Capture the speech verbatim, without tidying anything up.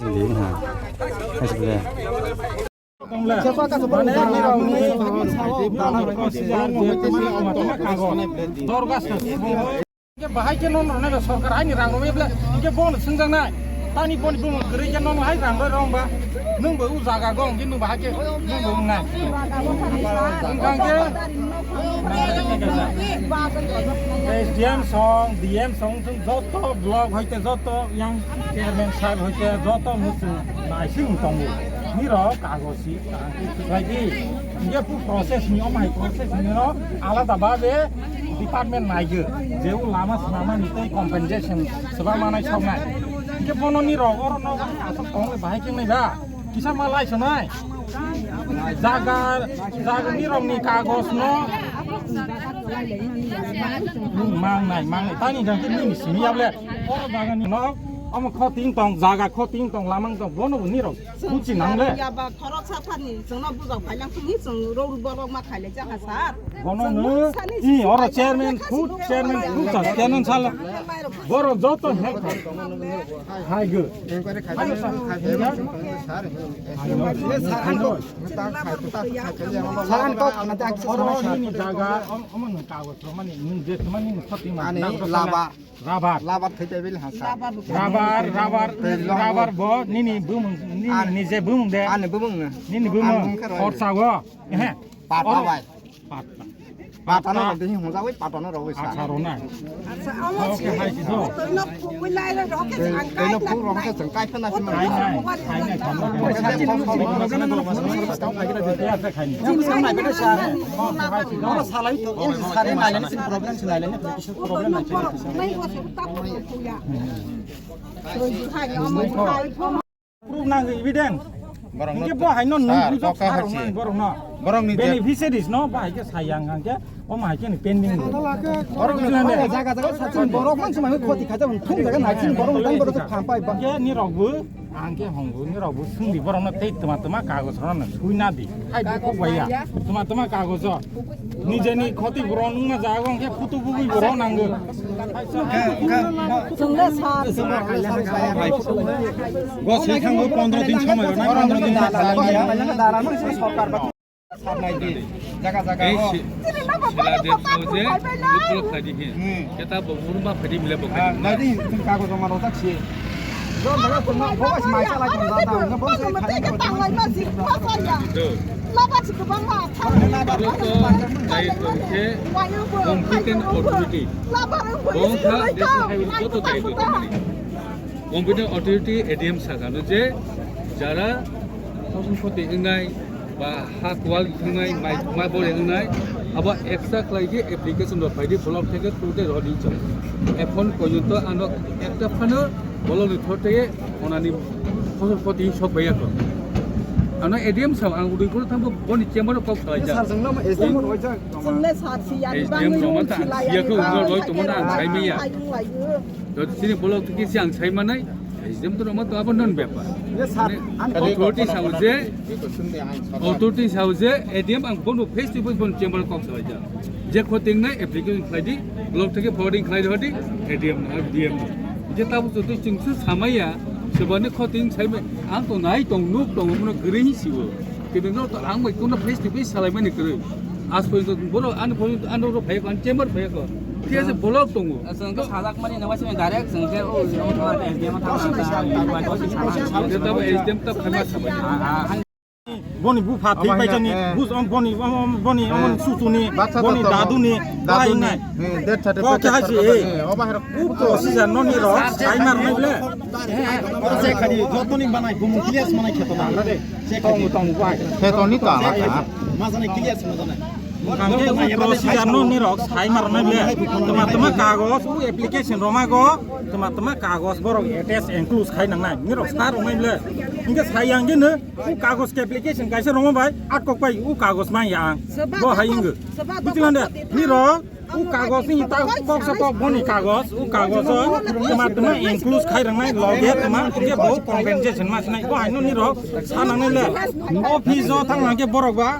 Di ha. Hai sile. Bahai khe nono rwnai ba sorkar haini rang rwmai bwle, hinkhe bono swngjaknai. Tani boni bumung kwrwi khe nono hai rang rwi rwng ba. Nwng bo o jaga go hinkhe nwng bahai khe nwng bo wngnai. Wngkha hinkhe S D M song, D M song, joto block hoite joto yang chairman saheb hoite joto muchung naising tongo. Nirok kagoj si, kagoj si khlai di. Hinkhe process ni, omo hai process ni no alada babe department naigo. Je o lama swnamani tei compensation swbang manai soknai. Hinkhe bono nirok oro no asok tong le bahai khe nai ba. Kisa ma lai sonai. Jaga, jaga nirok ni kagoj no. Mang nai, mang nai. Tani jang khe nini simi yable. Oro jaga ni no. Omo khoting tong, jaga khoting tong, lamang tong, bono bo nirok. Buchi nang le. Ya ba khorok sa thani, chwngno bujak phailang thung hi, chwng rw borok ma khaile jaha sar. Bono no, i oro chairman, food chairman, food chairman sala. Borok joto help khai. Hai go. Hai go, sir. Sir, ang kok na tak. Oro nini jaga, om, om nung kagoj, mani, nung je, mani, nung khoting ma. Ani laba. Rubber. Rubber thai tei bil hasa. Rubber, rubber, rubber bo nini bumung, nini nije bumung de. Ani bumung na. Nini bumung. Ani bumung khe roi. Khorsa go. Ehe. Pata bai. Pata. Pata no roi, hwnjagwi pata no roi sa. Acha rona. Acha, amo. Okay, hai si do. Tei no phu wi lai ro ke jang kai. Tei no phu ro ke jang kai phana si ma. Khai nai, khai nai, khai nai. Jim sa nai bete sa. Oro salai to, em si sare nai le, problem si nai le. Proof nang evidence. Borok no. Hinkhe bo hai no nung sir, bujok kok ka sar hasi. Nang borok no. Borok ni je beneficiaries no bo hai khe sayang hang khe o ma hai khe ni pending. Borok ni jaga jaga sachin borok man sumai khoti khaja thung jaga nai chin borok tang borok khampai ba. Hinkhe ni rok bo ang khe hong bo ni rok bo sung di borok no tei tma tma kagoj rok no sui na di. Hai bo kok bai ya. Tma tma kagoj o. Nijeni khoti phuron wngma jaga wngkhe phutu bugui borok nango. Chwngno sa. Go se thango pondro din somoi rwnai, pondro din. Jaga jaga. Ei si-, sila de sao je, lukul khlai di hin. Keta bo urma phadi mile bo. Nai di, kagoj joma rojak si. Competent authority. Competent authority A D M sakha no je jara khoti wngnai ba ha kual wngnai, mai, mai bore wngnai, abo extra khlai khe application rok phai di block theke tute rw di chwng. Ekhon porjonto ano ekta phano block ni thor theke onani phosol khoti sok bai yakho. Ano A D M sa ang udui kono thambo boni chamber kok khlai ja. Sir, jwng no S D M rw ja. Jwng le sir si ya, S D M bangwi rw ma ta ang siya khe ungor roi tongma ang sai maya. Jodi sini block theke si ang sai manai, S D M to roma to abo non bepar. Authority sao je, authority sao je, A D M ang bono face to face bono chamber kok sao ja. Je khoting nai application khlai di, block theke forwarding khlai di, A D M na, D M na. Je tabu to tu chingsu samaya, sebani khoting sai mai, ang to nai tong nuk tong mono gring siwo. Kini no to ang bai kono face to face salai mani kwrwi. As porjonto bono ani porjonto ano ro phai ko, ani chamber phai ko. Thik ase, block tongo. Chwng khe sajak mani nangma simi direct chwng khe o, o, S D M thang. Tabo S D M ta phai ma sabai. Boni bupha thwi paijani, bus om boni, om, om, boni, om, susuni, boni daduni, daduni. Kok khe hai se, eh. Upo sija noni ro, sai mar nai ble. Oro se khani jotoni banai, bumung clear manai kheto na, na de. Se khani tong tong bai. Kheto ni ta ma ta. Ma jani clear ma jani. Kangke upo sija noni ro, sai mar nai ble. Tama tama kagos, u application roma go, tama tama kagos borok attach include khai nang nai. Ni ro sar nai ble. Inge sai yang ge ne, u kagos ke application kaisa roma bai, at kok bai u kagos mai ya. Bo hai inge. Bujilan de, ni ro, U kagos ni ta kok sa kok boni kagos, u kagos o tama tama include khai rang nai loge tama ke bo compensation ma sinai ko haino ni ro sa nang nai le. Office o thang nang ke borok ba